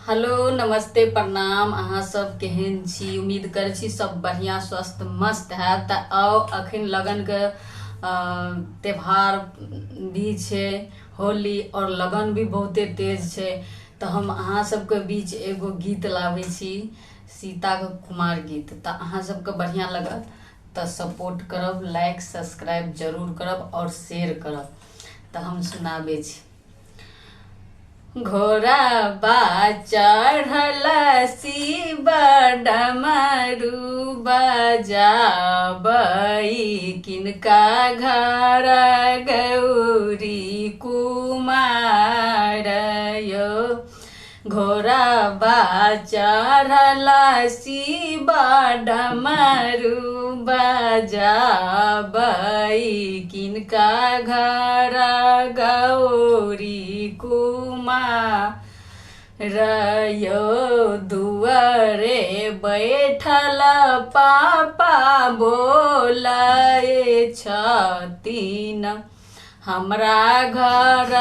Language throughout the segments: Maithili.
हेलो नमस्ते प्रणाम। अहाँ सब केहन छी? उम्मीद करै छी सब बढ़िआँ स्वस्थ मस्त हैत। तऽ आउ अखन लगनके त्यौहार भी छै होली, और लगन भी बहुते तेज छै। तऽ हम अहाँ सबके बीच एगो गीत लाबै छी, सीताके कुमार गीत। तऽ अहाँ सबके बढ़िआँ लगत तऽ सपोर्ट करब, लाइक सब्सक्राइब जरूर करब और शेयर करब। तऽ हम सुनाबै छी। घोड़ा बा चढ़ल शिव डमरू बजाबै, किनका घर गौरी कुमार यो। घोड़ा बा चढ़ल शिव डमरू बजाबै, किनका घर गौरी कुमार यो। दुआरे बैठल पापा बोलै छथिन, हमरा घर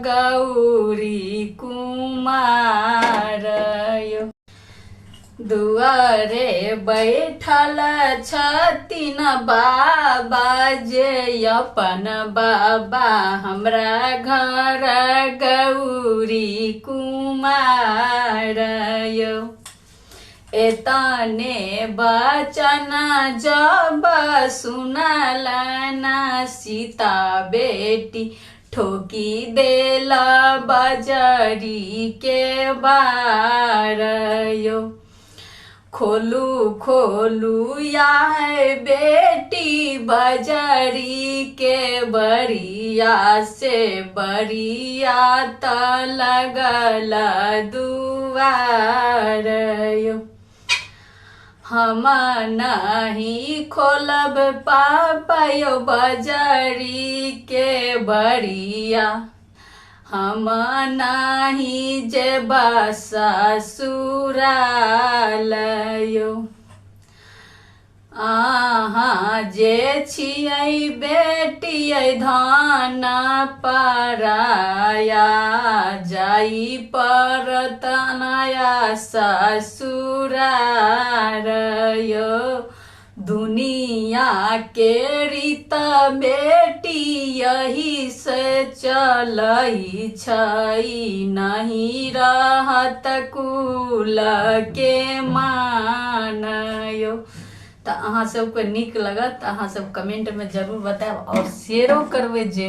गौरी कुमार यो। दुआरे बैठल छथिन बाबा जे अपन बाबा, हमरा घर गौरी कुमार यो। एतने बचन जब सुनलन सीता बेटी, ठोकी देल बजरी के बार यो। खोलू खोलू या है बेटी बजरी के बरिया से, बरिया त लगल दुआर यो। हम नहीं खोलब पापा यो बजरी के बरिया, हम नाही जेबा ससुराल यो। अहाँ जे छियै बेटियै धन पराया, जाई पर तनया ससुरार यो। दुनिया के रीत बेटी यही से चलै छै, नहीं रहत कुल के मान यो। तऽ अहाँ सबके नीक लगत तऽ अहाँ सब कमेंटमे जरूर बतायब और शेयरो करबै जे